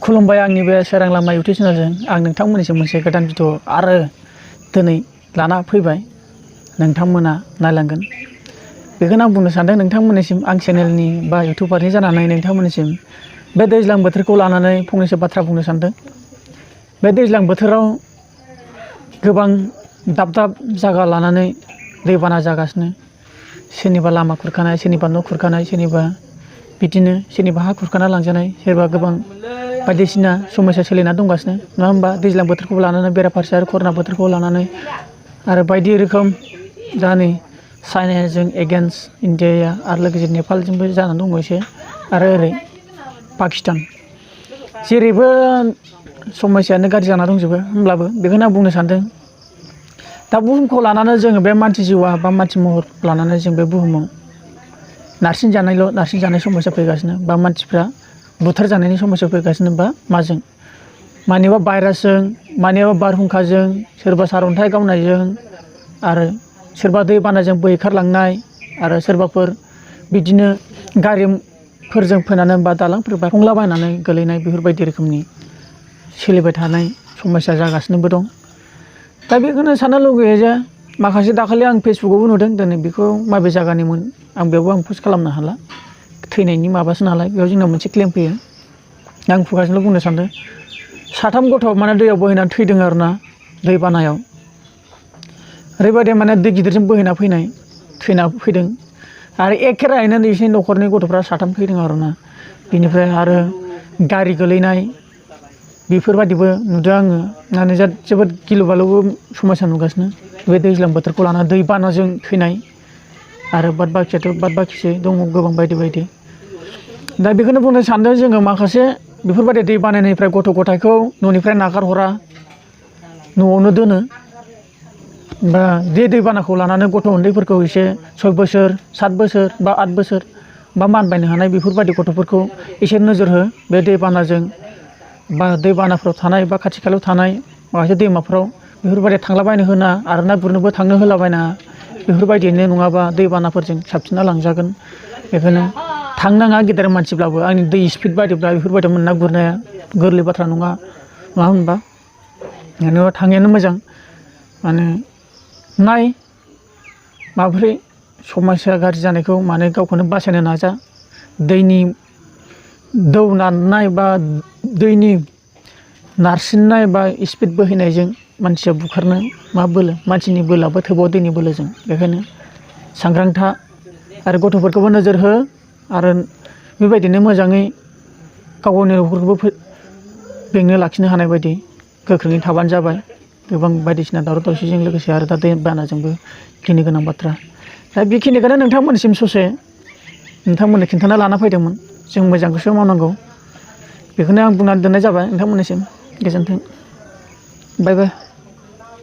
खुलुमबाय आंनि बे सोरां लामा इउटुब चेनेलजों आं नोंथांमोननिसिम मोनसे गोदान भिडिअ आरो दिनै लाना फैबाय नोंथांमोना नायलांगोन बेखौनो आं बुंनो सानदों नोंथांमोननिसिम आं चेनेलनि बा इउटुबारनि जानानै नोंथांमोननिसिम बे दैज्लां बोथोरखौ लानानै फंनैसो बाथ्रा बुंनो सानदों। बे दैज्लां बोथोराव गोबां दाब दाब जायगा लानानै दैबाना जागासिनो सोरनिबा लामा खुरखानाय सोरनिबा न' खुरखानाय सोरनिबा बिदिनो सोरनिबा हा खुरखाना लांजानाय सोरबा गोबां बायदिसिना समस्या सोलिना दंगासिनो नङा होमबा दैज्लां बोथोरखौ लानानै बेराफारसे आरो कर'ना बोथोरखौ लानानै आरो बायदि रोखोम जानि चाइनाजों एगेन्स्ट इन्डियाया आरो लोगोसे नेपालजोंबो जानानै दङ एसे आरो ओरै पाकिस्तान जेरैबो समस्यायानो गाज्रि जाना दंजोबो होमब्लाबो बेखौनो आं बुंनो सानदों दा बुहुमखौ लानानै जोङो बे मानसि जिउआ बा मानसि महर लानानै जों बे बुहुमाव नारसिनजानाय समस्या फैगासिनो बा मानसिफ्रा बुथार जानायनि समस्या फैगासिनो बा माजों मानिबा भाइरासजों मानिबा बारहुंखाजों सोरबा सारअन्थाइ गावनायजों आरो सोरबा दैबानाजों बोहैखारलांनाय आरो सोरबाफोर बिदिनो गारिफोरजों फैनानै बा दालांफोर बायफ्लंलाबायनानै गोलैनाय बेफोरबायदि रोखोमनि सोलिबाय थानाय समस्या जागासिनोबो दं। दा बेखौनो साननो लुगैयो जे माखासे दाखालि आं फेसबुकआवबो नुदों दिनै बेखौ माबे जायगानिमोन आं बेयावबो आं पस्ट खालामनो हाला थैनायनि माबासो नालाय बेयाव जोंनाव मोनसे क्लेम फैयो आं खुगाजोंल' बुंनो सानदों 3 गथ' माने दैयाव बोहैनानै थैदों आरोना दै बानायाव ओरैबायदि माने दै गिदिरजों बोहैना थैना फैदों आरो एखे रायैनो बिसोरनि न'खरनि गथ'फ्रा 3 थैदों आरोना बिनिफ्राय आरो गारि गोलैनाय बेफोरबायदिबो नुदों आङो माने जोबोद गिलु बालुबो समस्या नुगासिनो बे दैज्लां बोथोरखौ लाना दै बानाजों थैनाय आरो बाद बाखिसो दङ गोबां बायदि दा बेखौनो बुंनो सानदों जोङो माखासे बेफोरबायदि दै बानायनिफ्राय गथ' गथायखौ न'निफ्राय नागारहरा न'आवनो दोनो बा दै बानाखौ लानानै गथ' उन्दैफोरखौ एसे 6 बोसोर 7 बोसोर बा 8 बोसोर बा मानबायनो हानाय बेफोरबायदि गथ'फोरखौ एसे नोजोर हो बे दै बानाजों बा दैबानाफ्राव थानाय बा खाथि खालायाव थानाय माखासे दैमाफ्राव बेफोरबायदि थांलाबायनो होना आरो ना गुरनोबो थांनो होलाबायनाङा बेफोरबायदियैनो नङाबा दैबानाफोरजों साबसिनना लांजागोन बेखायनो थांनाङा गेदेर मानसिब्लाबो आंनि दै स्पिड बायदिब्ला बेफोरबायदि ना गुरनाया गोरलै बाथ्रा नङा होनबा नोङो थाङैयानो मोजां माने माबोरै समस्या गाज्रि जानायखौ माने गावखौनो बासायनो नाजा दैनि दौनाय बा दैनि नारसिननाय बा स्पिड बोहैनायजों मानसिया बुखारनो मा बोलो मानसिनि बोलोआबो थोबाव दैनि बोलोजों बेखायनो सांग्रां था आरो गथ'फोरखौबो नोजोर हो आरो बेबायदिनो मोजाङै गावनि न'खरखौबो बेंनो लाखिनो हानाय बायदि गोख्रोङै थाबानो जाबाय गोबां बायदिसिना दावराव दावसिजों लोगोसे आरो दा दै बानाजोंबो गिनो गोनां बाथ्रा दा बेखिनिखौनो नोंथांमोननिसिम ससे नोंथांमोननो खिन्थाना लाना फैदोंमोन जों मोजांखौसो मावनांगौ बेखौनो आं बुंनानै दोननाय जाबाय नोंथांमोननिसिम गोजोन्थों बाय बाय।